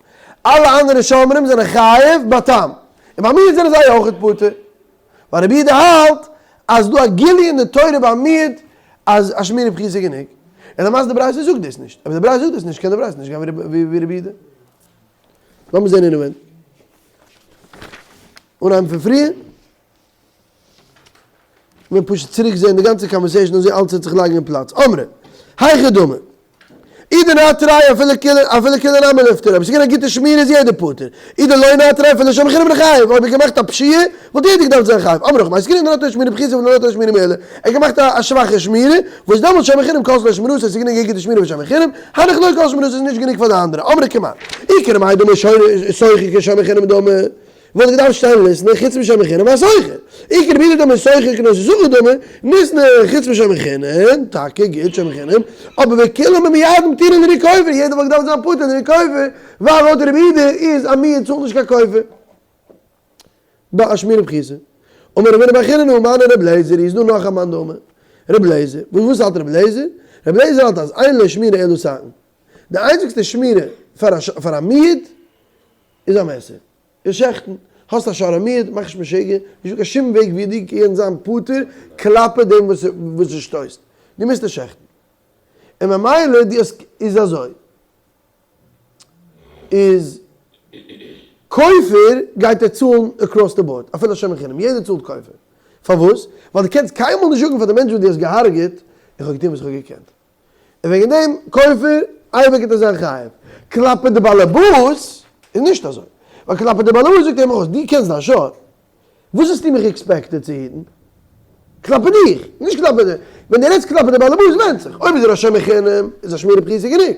אלע אנדערע שומרים זענען חייב בתם. און ביי מועד זענען זיי אויכעט פטור. ווייל רבי יהודה האלט אז ס'דא א גילוי אין די תורה ביי מועד אז א שמירה פחותה איז גענוג. און למעשה די ברייתא זאגט דאס נישט. אויב די ברייתא זאגט דאס נישט קען די ברייתא נישט גיין ווי רבי יהודה. לאמיר זען אינעווייניג. אנהייבן פון פריער. מיר פשוט צוריק זעהן די גאנצע conversation אזוי אלץ וועט זיך לייגן אין פלאץ. אמרי, היכי דמי. אי דנטריה אפילו כולהו אפילו כולהו נמי ליפטרו, אויב עס איז געווען א גוטע שמירה איז יעדער פטור. אי דלא נטריה אפילו שומר חינם ליחייב, אויב ער האט געמאכט א פשיעה וואלט יעדער געדארפט זיין חייב. אמרי הכא במאי עסקינן דנטריה שמירה פחותה ולא נטריה שמירה מעולה. ער האט געמאכט א שוואכע שמירה, וואס דעמאלט שומר חינם כלתה לו שמירתו, עס איז גענוג א גוטע שמירה פאר שומר חינם, הנך לא כלתה שמירתו איז נישט גענוג פאר די אנדערע. אמרי כמאן. אי כר' מאיר דאמר שוכר כשומר חינם דמי. וואלט געדארפט שטיין ליתני חוץ משומר חינם השוכר. אי כרבי יהודה דאמר שוכר כנושא שכר דמי, ליתני חוץ משומר חינם, טאקע גוט שומר חינם, אבער וכולהו במועדין פטורין לענין כופר, יעדער וואלט געדארפט זיין פטור לענין כופר, ווייל לויט רבי יהודה איז א מועד צאלט נישט קיין כופר. ביי א שמירה פחותה. אמר רב הונא בר חיננא מני רבי אליעזר איז דא נאך א מאן דאמר רבי אליעזר, וואס האלט רבי אליעזר? רבי אליעזר האלט אז אין לו שמירה אלא סכין. די איינציגסטע שמירה פאר א מועד איז א מעסער. איז שעכטן. האסט א שור המועד, מאך נישט משוגע, נישטא קיין שום וועג ווי דו קענסט זיין פטור כלפי דעם וואס וואס עס שטויסט. דו מוזט עס שעכטן. און ממילא דו האסט איז אזוי. איז כופר גייט ער צאלן across the board, אפילו שומר חינם, יעדער צאלט כופר. פארוואס? ווייל דו קענסט קיינמאל נישט זאגן פאר די מענטש וואס דו האסט געהארגעט, איך האב געטון וואס איך האב געקענט. און וועגן דעם כופר אייביג וועט ער זיין חייב. כלפי די באלעבאס איז נישט אזוי. ווייל כלפי די באלעבאס זאגט ער אים אויס, דו קענסט דיין שור, וואס האסטו מיך expected צו היטן? כלפי דיך, נישט כלפי די, ווען דו רעדסט כלפי די באלעבאס ווענדט זיך, אויב איז ער א שומר חינם איז א שמירה פחותה גענוג,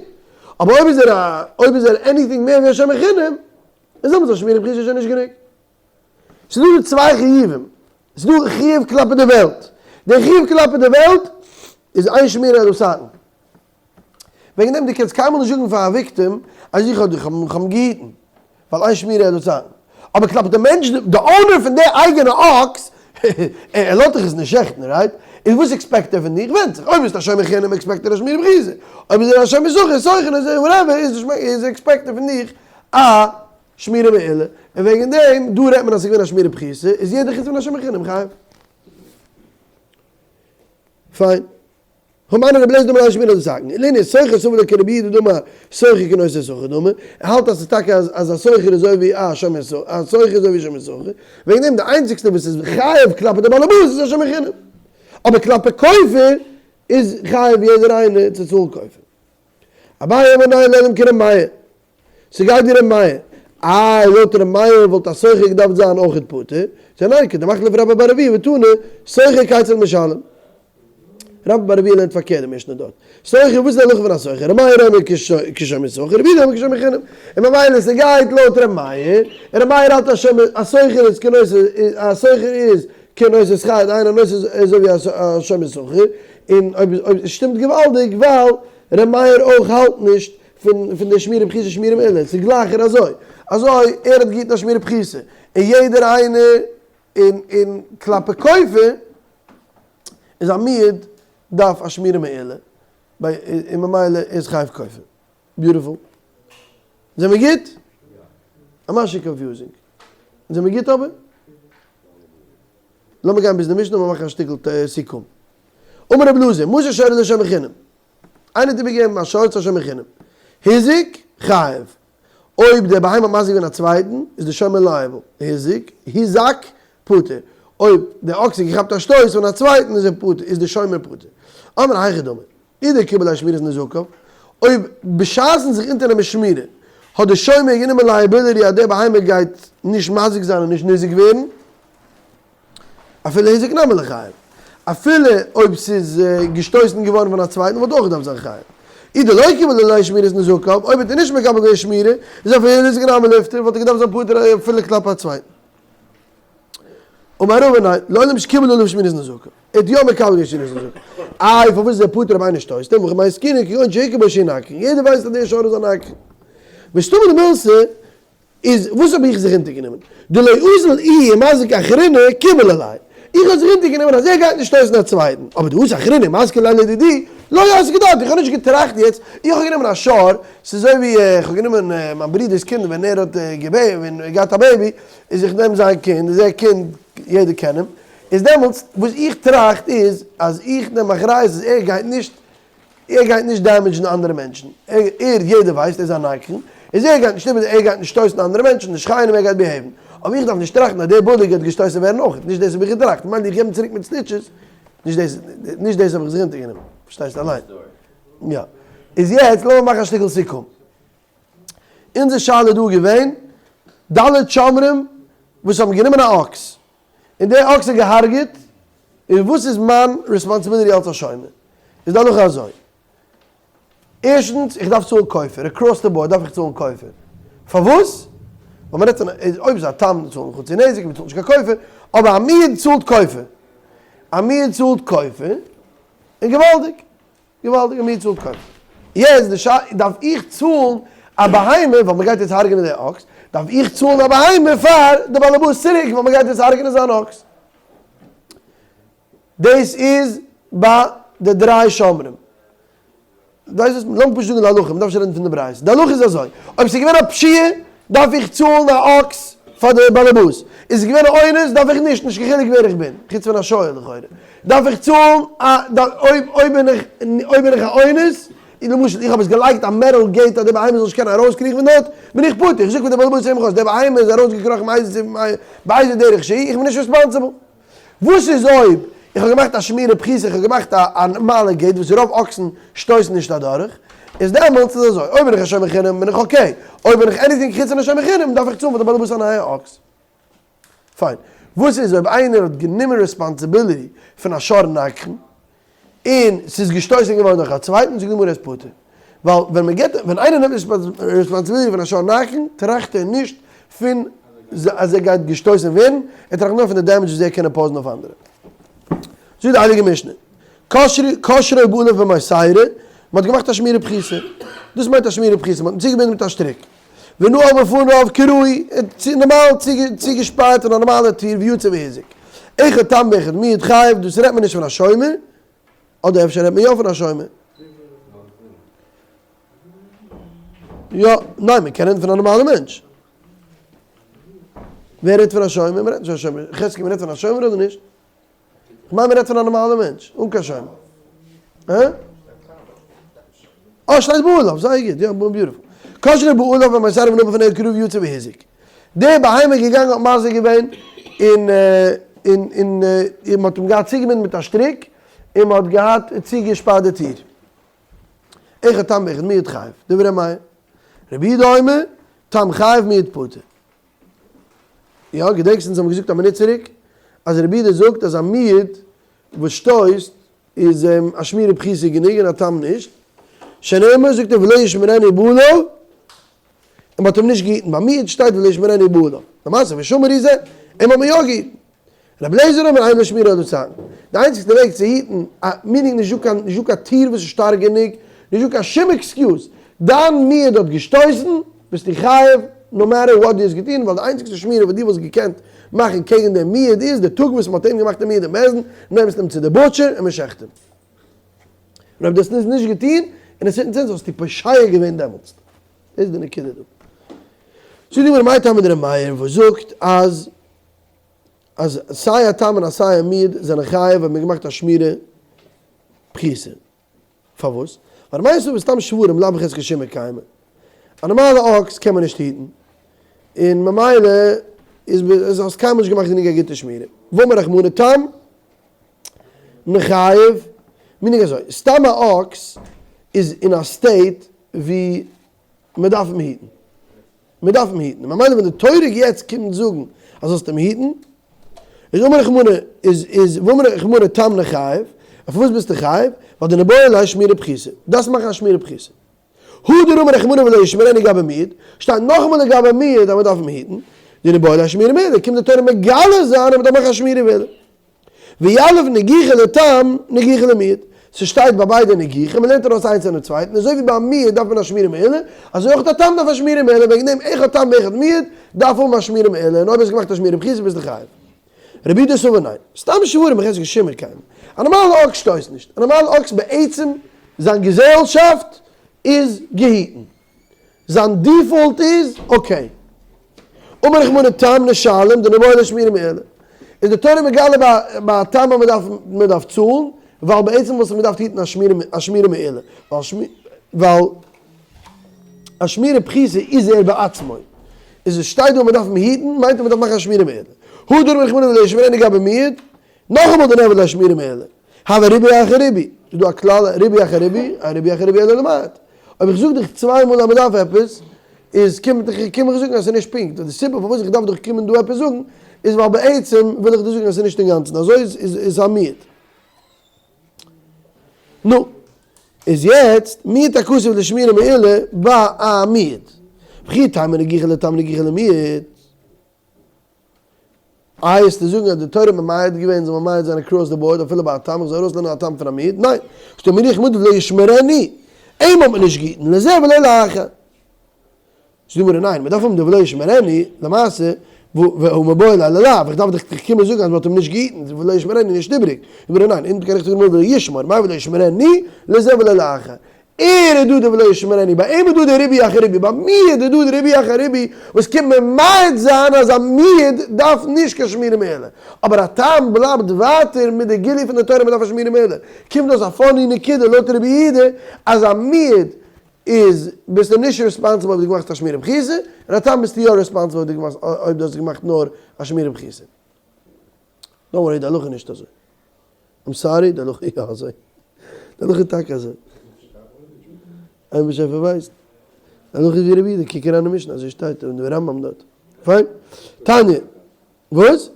אבער אויב איז ער א, אויב איז ער anything מער ווי א שומר חינם, איז דעמאלטס א שמירה פחותה שוין נישט גענוג. ס'איז דא דא צוויי חיובים, ס'איז דא חיוב כלפי די וועלט, דער חיוב כלפי די וועלט איז אין שמירה אלא סכין. וועגן דעם דו קענסט קיינמאל נישט זאגן פאר א victim אז איך האב דיך איך האב אים געהיטן, ווייל אין שמירה אלא סכין. אבער כלפי די מענטש, די owner פון די אייגענע אקס, ער לאזט דיך עס נישט שעכטן, right? איז וואס expect ער פון דיך? ווענדט זיך, אויב ביסטו א שומר חינם expect ער א שמירה פחותה, אויב איז ער א שומר שכר, סוכן, whatever, איז expect ער פון דיך א שמירה מעולה, און וועגן דעם, דא רעדט מען אז ס'איז געווען א שמירה פחותה, איז יעדער חוץ פון א שומר חינם חייב. פיין. הא מני רבי אליעזר דאמר אין שמירה אלא סכין, לענין שוכר סבר לה כרבי יהודה דאמר שוכר כנושא שכר דמי, ער האלט אז ס'איז טאקע אז אז א שוכר איז אזוי ווי א שומר שכר, א שוכר איז אזוי ווי שומר שכר, וועגן דעם די איינציגסטע וואס איז חייב כלפי די בעל הבית איז א שומר חינם. אבער כלפי כופר איז חייב יעדער איינער צו צאלן כופר. אביי אמר ניין לעולם כר' מאיר. ס'גייט ווי ר' מאיר. איי לויט ר' מאיר וואלט א שוכר געדארפט זיין אויכעט פטור? זאגט ניין כדמחליף רבה בר אבוה ותנא שוכר כיצד משלם. רבה בר אבוה לערנט פארקערט די משנה דארט. שוכר וואס איז די הלכה פון א שוכר? ר' מאיר אומר כשומר שכר רבי יהודה אומר כשומר חינם. און ממילא ס'גייט לויט ר' מאיר. און ר' מאיר האלט אז א שוכר איז כנושא א שוכר איז כנושא שכר דהיינו א נושא איז אזוי ווי א שומר שכר. און אויב עס שטימט געוואלדיג ווייל ר' מאיר אויך האלט נישט פון פון די שמירה פחותה שמירה מעולה, ס'איז גלייכער אזוי, אזוי ער האט געהיטן א שמירה פחותה, און יעדער איינער און און כלפי כופר איז א מועד דארף א שמירה מעולה, ביי און ממילא איז חייב כופר. Beautiful. זעמיר גוט? א משהו confusing. זעמיר גוט אבער? לאמיר גיין ביז די משנה און מאכן א שטיקל סיכום. אמר רבי אלעזר, מסר שורו לשומר חינם. איינער האט איבערגעגעבן א שור צו א שומר חינם. הזיק, חייב. אויב דער בהמה האט מזיק געווען א צווייטן, איז דער שומר liable. הזיק, הוזק, פטור. אויב דער אקס האט געכאפט א שטויס פון א צווייטן איז ער פטור, איז דער שומר פטור. אמר היכי דמי, אי דקיבל עליה שמירת נזקיו, אויב בשעת'ן זיך אונטערנעמען שמירה האט דער שומר גענומען liability אז דער בהמה גייט נישט מזיק זיין און נישט ניזוק ווערן, אפילו הזיק נמי ליחייב. אפילו אויב ס'איז געשטויסן געווארן פון א צווייטן וואלט אויך געדארפט זיין חייב. אי דלא קיבל עליה שמירת נזקיו, אויב האט ער נישט מקבל געווען שמירה, איז אפילו הזיק נמי ליפטר, וואלט ער געדארפט זיין פטור אפילו כלפי א צווייטן. אמר רבא ניין, לעולם שקיבל עליו שמירת נזקיו. ער האט יא מקבל געווען שמירת נזקיו. איי פארוואס איז ער פטור אויב איינער שטויסט אים? והא במאי עסקינן כגון שהכה בו שהוא נגחן. יעדער ווייסט אז דער שור איז א נגחן. מסתמא דמילתא איז וואס האב איך זיך אונטערגענומען? דלא אזיל איהו ומזיק אחרינא קיבל עלי. איך האב זיך אונטערגענומען אז ער גייט נישט שטויסן א צווייטן, אבער דאתי אחרינא ומזקי ליה לדידי, לא אסקי דעתי, איך האב נישט געטראכט יעצט, איך האב גענומען א שור, ס'איז אזוי ווי איך האב גענומען מיין ברודער'ס קינד ווען ער האט געבעי ווען ער האט געהאט א baby, איז איך נעם זיין קינד, איז ער קינד, יעדער קען אים, איז דעמאלטס וואס איך טראכט איז אז איך נעם אחריות אז ער גייט נישט ער גייט נישט damage ן אנדערע מענטשן, ער, יעדער ווייסט ער איז א נגחן, איז ער גייט נישט איבער, ער גייט נישט שטויסן אנדערע מענטשן, די שכנים, ער גייט behave ן. אבער איך דארף נישט טראכטן אז דער bully גייט געשטויסן ווערן אויך, נישט דאס האב איך געטראכט, מיינט איך געב אים צוריק מיט stitches, נישט דאס, נישט דאס האב איך זיך אונטערגענומען, פארשטייסט אליין. יא. איז יעצט לאמיר מאכן א שטיקל סיכום. אונזער שאלה איז דא געווען, ד' שומרים וואס האבן גענומען א אקס, און דער אקס האט געהארגעט, און וואס איז מיין responsibility אלס א שומר? איז די הלכה אזוי, ערשטנס איך דארף צאלן כופר, across the board דארף איך צאלן כופר, פארוואס? ווייל מען רעדט פון, אויב איז א תם צאלט מען חצי נזק, מען צאלט נישט קיין כופר, אבער א מועד צאלט כופר, א מועד צאלט כופר, און געוואלדיג, געוואלדיג, א מועד צאלט כופר. יעצט די שאלה, דארף איך צאלן א בהמה, ווייל מען גייט יעצט הרג'נען די אקס, דארף איך צאלן א בהמה פאר די באלעבאס צוריק, ווייל מען גייט יעצט הרג'נען זיין אקס. דאס איז ביי די דריי שומרים. ווייסט וואס, לאמיר פשוט זאגן די הלכה, מ'דארף נישט רעדן פון די ברייתא. די הלכה איז אזוי, אויב ס'איז געווען א פשיעה, דארף איך צאלן א אקס פאר די באלעבאס. איז עס געווען א אונס, דארף איך נישט, נישט קיין חילוק ווער איך בין, חוץ פון א שואל לכאורה. דארף איך צאלן א, אויב אויב בין איך אויב בין איך א אונס, און למשל איך האב עס געלייגט א metal gate אז די בהמה זאל נישט קענען ארויסקריכן פון דארט, בין איך פטור. איך זאג פאר די באלעבאס הער מיך אויס, די בהמה איז ארויסגעקראכן מאיזה דרך שהיא, איך בין נישט responsible. וואס איז אויב איך האב געמאכט א שמירה פחותה, איך האב געמאכט א נארמאלע gate וואס רוב אקסן שטויסן נישט אדורך, איז דעמאלטס איז אזוי, אויב בין איך א שומר חינם בין איך okay, אויב בין איך anything חוץ פון א שומר חינם דארף איך צאלן פאר די בעל הבית א נייע אקס. פיין. וואס איז אויב איינער האט גענומען responsibility פון א שור נגחן, און ס'איז געשטויסן געווארן דורך א צווייטן, זאגט די גמרא ער איז פטור. ווייל ווען מ'געט, ווען איינער נעמט responsibility פון א שור נגחן, טראכט ער נישט פון אז ער גייט געשטויסן ווערן, ער טראכט נאר פון די damage וואס ער קען impose ן אויף אנדערע. זאגט די הייליגע משנה, קשרו בעליו במוסרה, מ'האט געמאכט א שמירה פחותה. דאס מיינט א שמירה פחותה, מ'האט אים צוגעבינדן מיט א שטריק. ונעל בפניו כראוי, ער האט נארמאל צוגעשפארט אין א נארמאלע טיר ויצא והזיק. אחד תם ואחד מועד חייב, דאס רעדט מען נישט פון א שומר, אדער אפשר רעדט מען יא פון א שומר. יא, ניין מען קען רעדן פון א נארמאלע מענטש. ווער רעדט פון א שומר? מען רעדט נישט פון א שומר. חזקי מען רעדט פון א שומר אדער נישט? כ'מיין מ'רעדט פון א נארמאלע מענטש, אן קיין שומר. הא? אה, שטייט בעליו, זייער גוט, יא, beautiful. קשרו בעליו במוסרה ונעל בפניו כראוי ויצא והזיק. די בהמה איז געגאנגען האט מזיק געווען, און און און און מ'האט אים געהאט צוגעבינדן מיט א שטריק, און מ'האט געהאט צוגעשפארט די טיר. אחד תם ואחד מועד חייב, דברי מאיר. רבי יהודה אומר, תם חייב מועד פטור. יא, געדענקסט אונז האבן געזאגט א מינוט צוריק אז רבי יהודה זאגט אז א מועד וואס שטויסט איז א שמירה פחותה גענוג און א תם נישט, שנאמר זאגט ער ולא ישמרנו בעליו, און מ'האט אים נישט געהיטן, ביי מועד שטייט ולא ישמרנו בעליו, למעשה ושמר הוא זה, אים האט מען יא געהיטן. רבי אליעזר אומר אין לו שמירה אלא סייעתא. די איינציגסטע וועג צו היטן א meaning נישט דא קיין נישט דא קיין טיר וואס איז שטארק גענוג, נישט דא קיין שום excuse, דיין מועד האט געשטויסן, ביסטו חייב, no matter what דו האסט געטון, ווייל די איינציגסטע שמירה וואס דו וואלסט געקענט מאכן קעגן דעם מועד איז די טאג וואס מען האט אים געמאכט די מועד אין בית דין, נעמסט אים צו די butcher און מען שעכט אים. און אויב דו האסט עס נישט געטון, אין א certain sense וואלסטו פושע געווען דעמאלטס. דאס איז די נקודה דא. זאגט די גמרא מאי טעמא דר' מאיר וואס זאגט אז. אז סיי א תם און א סיי א מועד זענען חייב ווען מ'האט געמאכט א שמירה פחותה. פארוואס? ווייל די מיינסט סתם שוורים לאו בחזקת שימור קיימא. א נארמאלע אקס קען מען נישט היטן, און ממילא איז האסט קיינמאל נישט געמאכט גענוג א גוטע שמירה. ואמר רחמנא תם ניחייב, meaning אזוי, סתם א אקס איז אין א state ווי מ'דארף אים היטן. מען דארף אים היטן, ממילא ווען די תורה יעצט קומט זאגן אז זאלסט אים היטן, איז אמר רחמנא איז איז ואמר רחמנא תם ניחייב, אויף וואס ביסטו חייב? ווייל דניבעי ליה שמירה פחותה, דארפסט מאכן א שמירה פחותה. הדר אמר רחמנא ולא ישמרנו גבי מועד, שטייט נאכאמאל לגבי מועד אז מען דארף אים היטן, דניבעי ליה שמירה מעולה, קומט די תורה מגלה זיין אז מען דארף מאכן א שמירה מעולה. ויליף נגיחה לתם נגיחה למועד. ס'שטייט ביי ביידע נגיחה, מ'לערנט ארויס איינס פונעם צווייטן, אזוי ווי ביי מועד דארף מען א שמירה מעולה, אזוי אויך א תם דארף א שמירה מעולה, וועגן דעם אחד תם ואחד מועד דארף האבן א שמירה מעולה, און אויב האסט געמאכט א שמירה פחותה ביסטו חייב. רבי יהודה סבר ניין. סתם שוורים בחזקת שימור קיימא. א נארמאלע אקס שטויסט נישט. א נארמאלע אקס בעצם זיין געזעלשאפט איז געהיטן. זיין default איז okay. אמר רחמנא תם נשלם דניבעי ליה שמירה מעולה. איז די תורה מגלה ביי א תם אז מען דארף צאלן, ווייל בעצם וואלסטו געדארפט היטן א שמירה מעולה. ווייל א שמירה פחותה איז ער בעצמו. איז עס שטייט דא אז מען דארף אים היטן, מיינט אז מען דארף מאכן א שמירה מעולה. הדר אמר רחמנא ולא ישמרנו גבי מועד, נאכאמאל דניעבד ליה שמירה מעולה. הוי ריבוי אחר ריבוי. איז דא א כלל ריבוי אחר ריבוי, אין ריבוי אחר ריבוי אלא למעט. אויב איך זאג דיך צוויי מאל אז מען דארף עפעס, איז קומט איך קום איך זאגן אז ס'איז נישט פונקט. די סיבה פארוואס איך דארף דיך קומען דא עפעס זאגן, איז ווייל בעצם וויל איך דיר זאגן אז ס'איז נישט אינגאנצן אזוי, איז איז א מיעוט. נו, איז יעצט מיעוט הכתוב לשמירה מעולה ביי א מיעוט. וכי תימא נגיחה לתם נגיחה למיעוט. איי וועסטו זאגן אז די תורה האט ממעט געווען זאל ממעט זיין across the board אפילו ביי א תם איך זאל ארויסלערנען א תם פון א מועד? ניין! שטייט מניח מוטב לא ישמרני, אים האט מען נישט געהיטן, לזה ולא לאחר. זאגט די גמרא ניין, מען דארף האבן די ולא ישמרני, למעשה, והא מיבעי ליה ללאו, איך דארף דיך קומען זאגן אז מען האט אים נישט געהיטן, ולא ישמרני איז נישט איבריג. זאגט די גמרא ניין, אונטן קען איך זאגן נאר ולא ישמור, מאי ולא ישמרני, לזה ולא לאחר. ער איז דא די ולא ישמרני, ביי אים איז דא די ריבוי אחר ריבוי, ביי מיר איז דא די ריבוי אחר ריבוי וואס קומט ממעט זיין אז א מועד דארף נישט קיין שמירה מעולה, אבער א תם בלייבט ווייטער מיט די גילוי פון די תורה מ'דארף א שמירה מעולה, קומט אויס א funny נקודה לויט רבי יהודה אז א מועד איז ביסטו נישט responsible אויב דו געמאכט א שמירה פחותה, און א תם ביסטו יא responsible אויב דו האסט געמאכט נאר א שמירה פחותה. don't worry די הלכה איז נישט אזוי. I'm sorry, די הלכה איז יא אזוי. די הלכה איז טאקע אזוי. איין באשעפער ווייסט. די הלכה איז ווי רבי יהודה, קוק אריין אין משנה, אזוי שטייט אין די רמב ם דארט. פיין. תניא. וואס?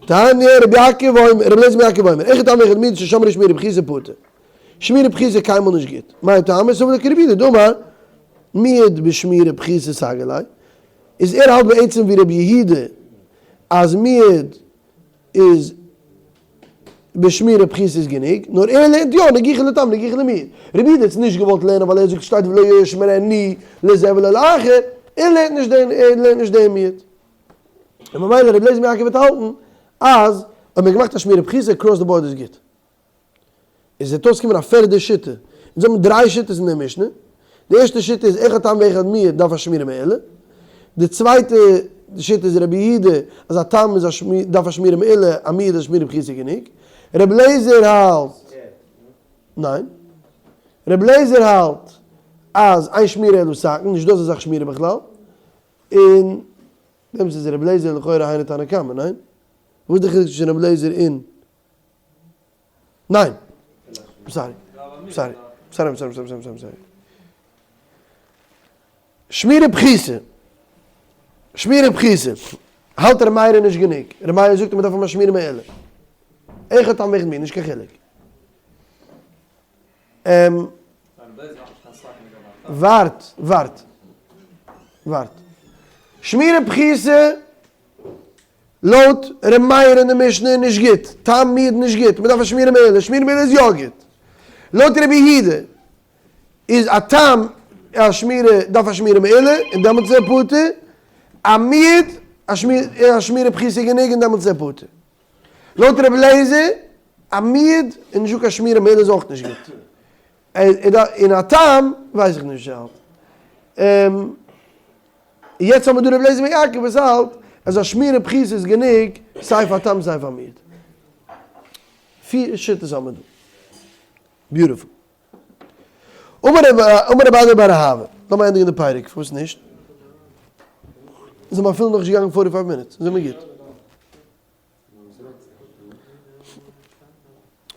תניא רבי יעקב אומר, רבי אליעזר בן יעקב אומר, אחד תם ואחד מועד ששמרו שמירה פחותה פטור. שמירה פחותה איז קיינמאל נישט גוט. מאי טעמא? סבר לה כרבי יהודה דאמר מועד בשמירה פחותה סגי ליה. איז ער האלט בעצם ווי רבי יהודה אז מועד איז בשמירה פחותה איז גענוג, נאר ער לערנט יא נגיחה לתם נגיחה למועד. רבי יהודה האט עס נישט געוואלט לערנען ווייל ער זאגט שטייט ולא ישמרני לזה ולא לאחר, ער לערנט נישט דעם ער לערנט נישט דעם מועד. און ממילא רבי אליעזר בן יעקב וועט האלטן אז אויב מען האט געמאכט א שמירה פחותה across the board איז גוט. עס וועט אויסקומען א פערדע שיטה. אונז האבן דריי שיטות אין דער משנה. די ערשטע שיטה איז אחד תם ואחד מועד דארף א שמירה מעולה. די צווייטע שיטה איז רבי יהודה אז א תם איז א דארף א שמירה מעולה, א מועד איז א שמירה פחותה גענוג. רבי אליעזר האלט ניין. רבי אליעזר האלט אז אין שמירה אלא סכין, נישט דא אזא זאך שמירה בכלל. און דעמאלטס איז רבי אליעזר לכאורה היינו תנא קמא, ניין? וואס איז די חילוק צווישן רבי אליעזר און. ניין! sorry. sorry. sorry sorry sorry sorry sorry. שמירה פחותה. שמירה פחותה. האלט ר' מאיר איז נישט גענוג. ר' מאיר זאגט אז מ'דארף האבן א שמירה מעולה. אחד תם ואחד מועד, נישט קיין חילוק. ווארט, ווארט. ווארט. שמירה פחותה. לויט ר' מאיר אין די משנה איז נישט גוט, תם מועד נישט גוט, מ'דארף א שמירה מעולה, שמירה מעולה איז יא גוט. לויט רבי יהודה איז א תם א שמירה דארף א שמירה מעולה און דעמאלטס איז ער פטור, א מועד א שמירה פחותה איז גענוג און דעמאלטס איז ער פטור. לויט רבי אליעזר א מועד איז נישטא קיין שמירה מעולה איז אויך נישט גוט. און א תם ווייס איך נישט וואס ער האלט. יעצט האבן מיר דא רבי אליעזר בן יעקב וואס האלט אז א שמירה פחותה איז גענוג סיי פאר תם סיי פאר מועד. פיר שיטות האבן מיר דא. beautiful. אמר רב אדא בר אהבה, לאמיר ענדיגן די פרק, פארוואס נישט? זעמיר אפילו נאכנישט געגאנגען forty five minutes, זעמיר גוט.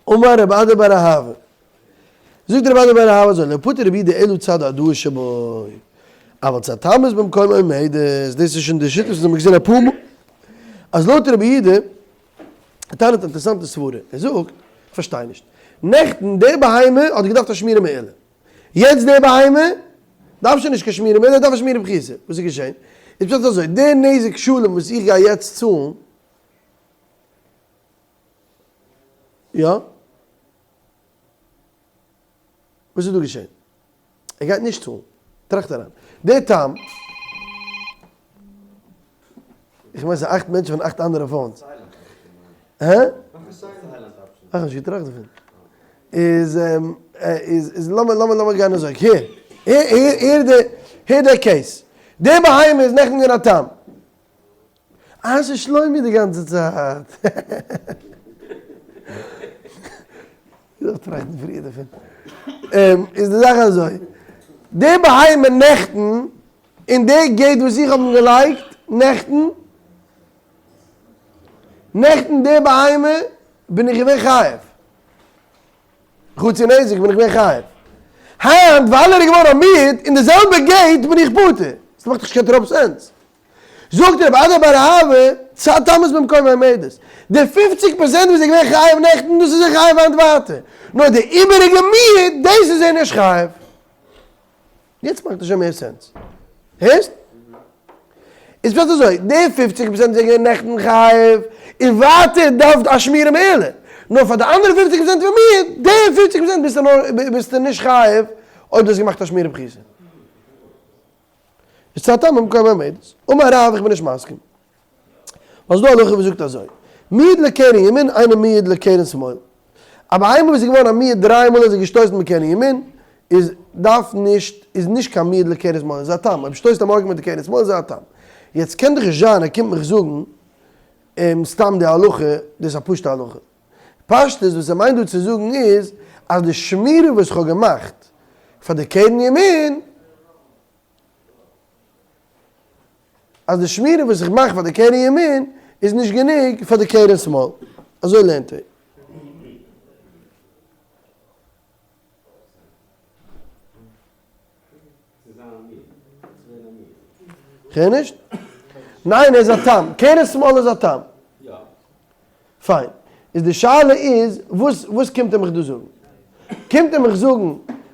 אמר רב אדא בר אהבה, זאגט רב אדא בר אהבה אזוי, לא פטר רבי יהודה אלא צד הודאה שבו, אבל צד תמות במקומו עומדת, דאס איז שוין די שיטה וואס אונז האבן געזען אפאר מאל, אז לויט רבי יהודה, ער טענה'ט א אינטערעסאנטע סברה, ער זאגט, איך פארשטיי נישט, נעכטן די בהמה האט געדארפט א שמירה מעולה, יעצט די בהמה דארף שוין נישט קיין שמירה מעולה, דארף א שמירה פחותה, וואס איז געשען? איז פשט אזוי, די נזק שלם וואס איך גיי יעצט צאלן, יא? וואס איז דא געשען? ער גייט נישט צאלן. טראכט אריין. דער תם, איך מיין ס'איז אכט מענטשן פון אכט אנדערע phones. הא? איך האב נישט געטראכט דערפון. איז איז איז לאמיר לאמיר לאמיר גיין אזוי. הער הער הער די הער די case. די בהמה איז נעכטן געווען א תם. אה ס'איז שלומי די גאנצע צייט. איך דארף טראכטן פריער דערפון. איז די זאך אזוי, די בהמה נעכטן, און די gate וואס איך האב אים געלייגט נעכטן, נעכטן די בהמה בין איך געווען חייב. חצי נזק בין איך געווען חייב. היינט ווייל ער איז געווארן א מועד אין די זעלבע gate בין איך פטור. ס'מאכט דאך נישט קיין טראפ sense. זאגט רב אדא בר אהבה, צד תמות במקומה עומדת. די פופציג פראצענט וואס איז געווען חייב נעכטן דאס איז ער חייב היינט ווייטער. נאר די איבעריגע מועד דאס איז ער נישט חייב. יעצט מאכט עס שוין מער sense. הערסט? איז פשט אזוי, די פופציג פראצענט איז געווען נעכטן חייב, און ווייטער דארף א שמירה מעולה. נאר פאר די אנדערע פופציג פראצענט פון מועד, די פופציג פראצענט ביסטו נאר ביסטו נישט חייב אויב דו האסט געמאכט א שמירה פחותה. איז צד תמות במקומה עומדת. אמר רב איך בין נישט מסכים. ווייל ס'דא א הלכה וואס זאגט אזוי, מועד לקרן ימין אינו מועד לקרן שמאל. א בהמה וואס איז געווארן א מועד דריי מאל איז ער געשטויסן מיט קרן ימין, איז דארף נישט איז נישט קיין מועד לקרן שמאל איז א תם, אויב שטויסט א מארגן מיט די קרן שמאל איז ער א תם. יעצט קען דאך נישט זיין ער קומט מיך זאגן סתם די הלכה, דאס איז א פשוטע הלכה. פשטות וואס ער מיינט דא צו זאגן איז אז די שמירה וואס כ'האב געמאכט פאר די קרן ימין, אז די שמירה וואס איך מאך פאר די קרן ימין איז נישט גענוג פאר די קרן שמאל. אזוי לערנט ער. כ'הער נישט? ניין ער איז א תם. קרן שמאל איז א תם. פיין. איז די שאלה איז וואס וואס קומט ער מיך דא זאגן? קומט ער מיך זאגן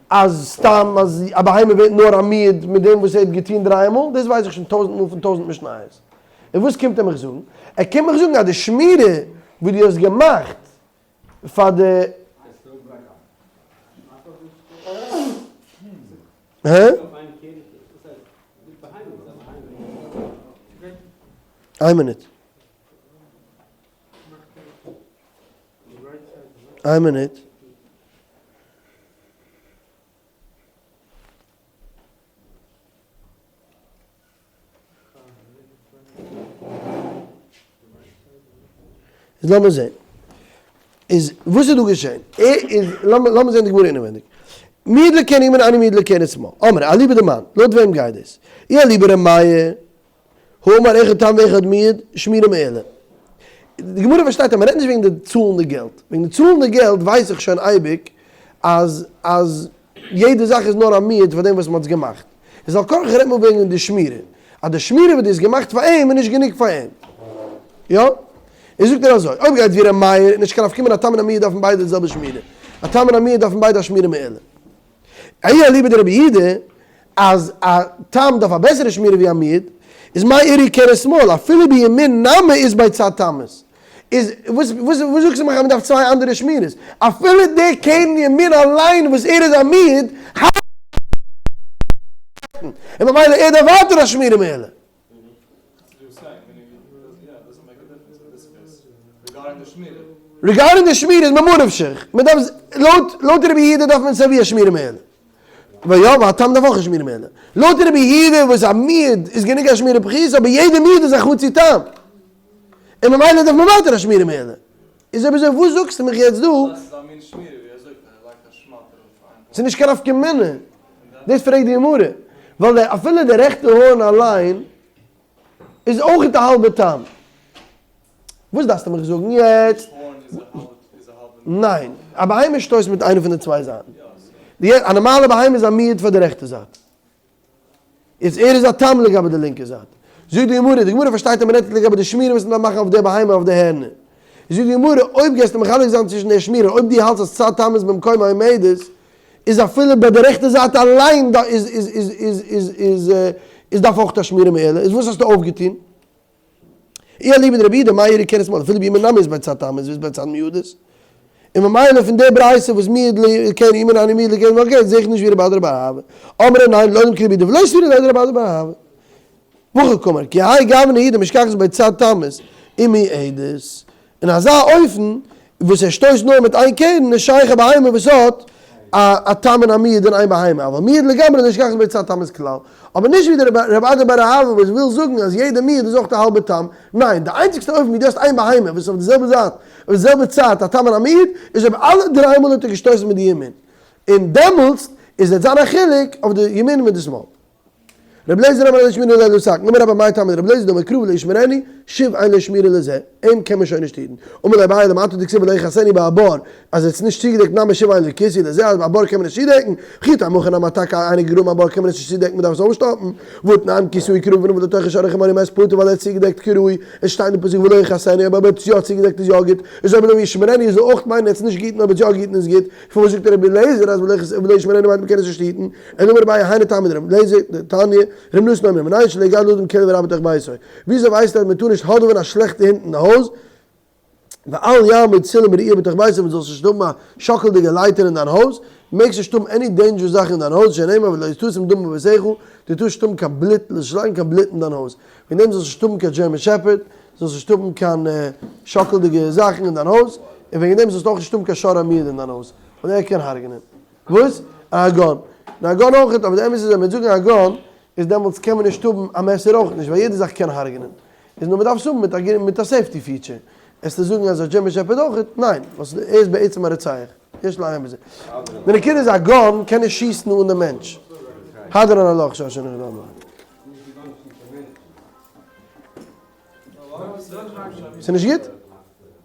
אז סתם אז א בהמה ווערט נאר א מועד מיט דעם וואס ער האט געטון דריי מאל? דאס ווייס איך שוין טויזנט מאל פון טויזנט משניות. און וואס קומט ער מיך זאגן? ער קומט מיך זאגן אז די שמירה וואס דו האסט געמאכט פאר די. הע? איין מינוט. איין מינוט. איז לאמיר זעהן. איז וואס איז דא געשעהן? ער איז, לאמיר זעהן די גמרא אינעווענדיג. מועד לקרן ימין אינו מועד לקרן שמאל. אמרי, אליבא דמאן, לויט וועם גייט דאס? אי אליבא ר' מאיר, האמר אחד תם ואחד מועד, שמירה מעולה. די גמרא פארשטייט אז מען רעדט נישט וועגן די צאלן די געלט. וועגן די צאלן די געלט ווייס איך שוין אייביג אז אז יעדע זאך איז נאר א מועד פאר דעם וואס מען האט עס געמאכט. איז על כרחך רעדט מען וועגן די שמירה. אז די שמירה וואס דו האסט געמאכט פאר אים איז נישט גענוג פאר אים. יא? איז זאגט ער אזוי, אויב גייט ווי ר' מאיר איז נישט קיין נפקא מינה א תם און א מועד דארפן ביידע די זעלבע שמירה. א תם און א מועד דארפן ביידע א שמירה מעולה. אי אליבא דרבי יהודה אז א תם דארף א בעסערע שמירה ווי א מועד, איז מאי איריא קרן שמאל, אפילו בימין נמי אית ביה צד תמות. איז וואס וואס וואס זאגסטו מיך אז מ'דארף צוויי אנדערע שמירות? אפילו די קרן ימין אליין וואס ער איז א מועד, האלט און ממילא ער דארף ווייטער א שמירה מעולה. regarding די שמירה איז ממה נפשך, מען דארף לויט לויט רבי יהודה דארף מען סייווי א שמירה מעולה. יא, א תם דארף אויך א שמירה מעולה. לויט רבי יהודה וואס א מועד איז גענוג א שמירה פחותה אבער יעדע מועד איז א חצי תם. און ממילא דארף מען ווייטער א שמירה מעולה. איז אויב אזוי וואס זאגסטו מיך יעצט דא? ס'איז נישט קיין נפקא מינה. דאס פרעגט די גמרא. ווייל אפילו די רעכטע horn אליין איז אויך א האלבע תם. וואס דארפסטו מיך זאגן יעצט? ניין, א בהמה שטויסט מיט איינע פון די צוויי זייטן. א נארמאלע בהמה איז א מועד פאר די רעכטע זייט. איז ער איז א תם לגבי די לינקע זייט. זאגט די גמרא, די גמרא פארשטייט אז מען רעדט לגבי די שמירה וואס מען דארף מאכן אויף די בהמה אויף די הערנער. זאגט די גמרא, אויב גייסטו מחלק זיין צווישן די שמירה, אויב דו האלטסט אז צד תם איז במקומה עומדת, איז אפילו ביי די רעכטע זייט אליין איז איז איז איז איז איז איז דארף אויך א שמירה מעולה, איז וואס האסטו אויפגעטון? אי אליבא דרבי יהודה, מאי איריא קרן שמאל, אפילו בימין נמי אית ביה צד תמות ואית ביה צד מועדות. און ממילא פון די ברייתא וואס מועד לקרן ימין אינו מועד לקרן ועל קרן זעה איך נישט ווי רב אדא בר אהבה אמרי ניין לעולם כרבי יהודה ולא סבירא ליה דרב אדא בר אהבה. והכי קאמר כי האי גוונא הוא דמשכחת בה צד תמות ומועדת. אין אזא אופן וואס ער שטויסט נאר מיט איין קרן איז שייך א בהמה וואס האט א תם און א מועד אין איין בהמה, אבל מועד לגמרי לא משכחת בה צד תמות כלל. אבער נישט ווי דער רב אדא בר אהבה וואס וויל זאגן אז יעדע מועד איז אויך א האלבע תם, ניין, די איינציגסטע אופן ווי דו האסט איין בהמה וואס איז אויף די זעלבע זייט אויף די זעלבע צייט א תם און א מועד איז אויב אלע דריי מאל האט ער געשטויסן מיט די ימין און דעמאלטס איז וועט זיין א חילוק אויף די ימין מיט די שמאל. רבי אליעזר אמר אין שמירה אלא לסכין, אמר רבה מאי טעמא דרבי אליעזר דאמר קרא ולא ישמרנו, שוב אין לו שמירה לזה, אים קען מען שוין נישט היטן. אמר ליה אביי למעתה דכתיב ולא יכסנו בעפר, אז עס איז נישט צוגעדעקט נמי שוב אין לו כיסוי לזה, אז בעפר קען מען נישט צודעקן, וכי תימא הכא נמי טאקע איינער געגראבן א בור קען מען עס נישט צודעקן מען דארף עס אויסשטאפן, והתנן כסהו כראוי ונבל לתוכו שור או חמור ומת פטור ווייל ער האט צוגעדעקט כראוי, עס שטייט אין פסוק ולא יכסנו אויב ער האט עס יא צוגעדעקט איז יא גוט, איז אויב ולא ישמרנו זאל אויך מיינען ער האט עס נישט געהיטן אויב ער האט יא געהיטן איז גוט, פארוואס זאגט רבי אליעזר אז ולא ישמרנו מיינט מען קען עס נישט היטן? אלא אמר אביי היינו טעמא דרבי אליעזר, דתניא, רבי נתן אומר, מנין שלא יגדל אדם כלב רע בתוך ביתו? וויאזוי ווייסטו אז מען טאר נישט האדעווען א שלעכטע הונט אין די הויז? ואל יעמוד סולם רעוע בתוך ביתו, מען זאל נישט האבן א שאקלדיגע לייטער אין דיין הויז, מעגסט נישט האבן any dangerous זאכן אין דיין הויז, שנאמר ולא תשים דם בביתך, דו טארסט נישט האבן קיין בלוט, נישט לייגן קיין בלוט אין דיין הויז, וועגן דעם זאלסט נישט האבן קיין German Shepherd, זאלסט נישט האבן קיין שאקלדיגע זאכן אין דיין הויז, און וועגן דעם זאלסטו אויך נישט האבן קיין שור המועד אין דיין הויז, ווייל ער קען הרג'נען. וואס? א gun. און א gun אויך, אבער די אמת איז אויב מ'וועט זאגן א gun, איז דעמאלטס קען מען נישט האבן א מעסער אויך נישט, ווייל יעדע זאך קען הרג'נען. איז נאר מ'דארף עס האבן מיט א מיט א safety feature. עסטו זאגן אז א German Shepherd אויך? ניין, ווייל ער איז בעצם א רוצח. יש לעיין בזה. די נקודה איז א gun קען נישט שיסן אן די מענטש. הדרן עלך שש נקודה. ס'נישט גוט?